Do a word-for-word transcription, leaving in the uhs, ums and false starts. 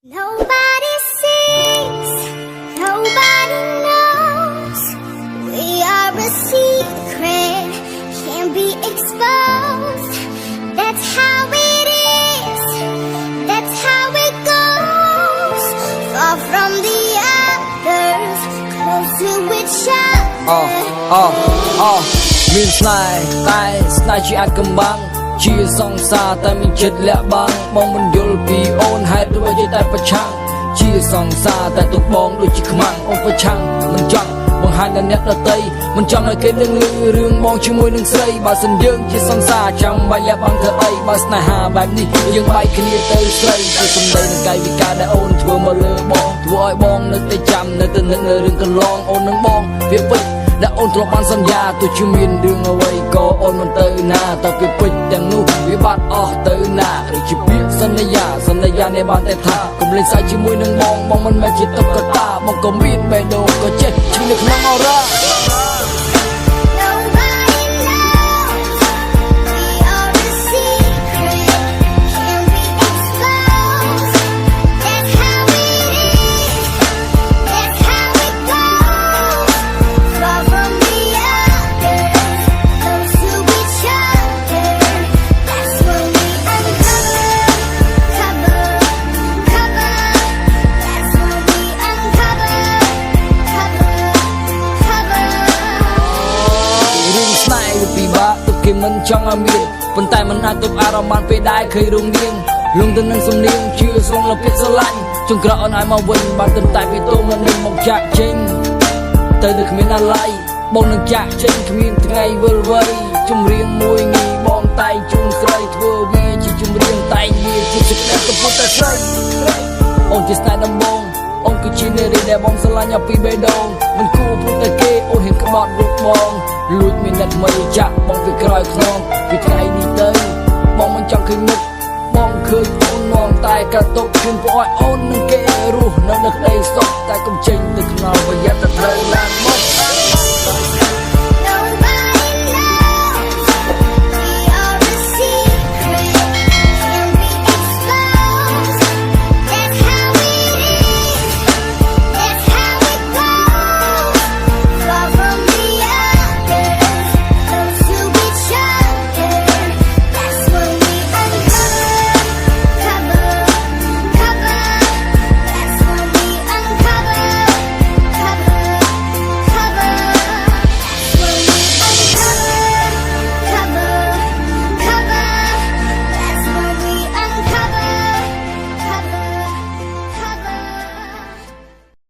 Nobody sees, nobody knows. We are a secret, can't be exposed. That's how it is, that's how it goes. Far from the others, close to each other. អោ អោ អោ មានស្នេហ៍តែស្នេហ៍ជាអាថ៌កំបាំង ជាសង្សារតែមានចិត្តលាក់បាំង បងមិនយល់ពីអូន ហេតុអ្វីចេះតែប្រឆាំង ជាសង្សារតែទុកបងដូចជាខ្មាំង អូនប្រឆាំងមិនចង់បង្ហាញដល់អ្នកដទៃ មិនចង់ឲ្យគេដឹងឮរឿងបងជាមួយនឹងស្រី បើសិនយើងជាសង្សារចាំបាច់លាក់បាំងធ្វើអី បើស្នេហាបែបនេះយើងបែកគ្នាទៅស្រី ជាសម្ដីនិងកាយវិការដែលអូនធ្វើមកលើបង ធ្វើឲ្យបងនៅតែចាំនៅតែនឹកនៅរឿងកន្លង អូននឹងបងវាពេចដែលអូនធ្លាប់បានសន្យា ទោះជាមានរឿងអ្វីក៏អូនមិនទៅណា តើវាពេចទាំងនោះវាបាត់អស់ទៅណា ឬជាពាក្យសន្យា សន្យានេះបានតែថា កុំលេងសើចជាមួយនឹងបង បងមិនមែនជាតុក្កតា បងក៏មានបេះដូងក៏ចេះឈឺនៅក្នុងអរ៉ា Nobody knows. We are a secret, can't be exposed. That's how it is. That's how it goes. Far from the others, close to each other. That's when we uncover, cover, cover. That's when we uncover, cover, cover. រឿងស្នេហ៍វាពិបាក ទើបគេមិនចង់ឲ្យមាន ប៉ុន្តែមិនអាចទប់អារម្មណ៍បានពេលដែលឃើញរូបនាង លងទៅនឹងសំនៀង ជឿស្រងលើពាក្យស្រឡាញ់ ចុងក្រោយអូនឲ្យមកវិញ បានត្រឹមតែពីតូមនឹងមកចាក់ចេញ ទៅនឹងគ្មានអាល័យ បងនឹងចាក់ចេញគ្មានថ្ងៃវិលវៃ ចម្រៀងមួយនេះបងតែងជូនស្រី ធ្វើវាជាចម្រៀងតែងវាជាសេចក្តីកំពូលតែស្រី អូនជាស្នេហ៍ដំបូង អូនគឺជានារីដែលបងស្រឡាញ់អស់ពីបេះដូង មិនគួរព្រោះតែគេអូនហ៊ានក្បត់រូបបង លួចមានអ្នកថ្មីចាក់បងពីក្រោយខ្នង ពីថ្ងៃនេះទៅ បងមិនចង់ឃើញមុខ បងឃើញអូននាំតែកាតុកជូនព្រោះឲ្យអូននឹងគេរស់នៅនៅក្តីសុខ តែកុំចេញទៅខ្នល់ប្រយ័ត្នតែត្រូវណា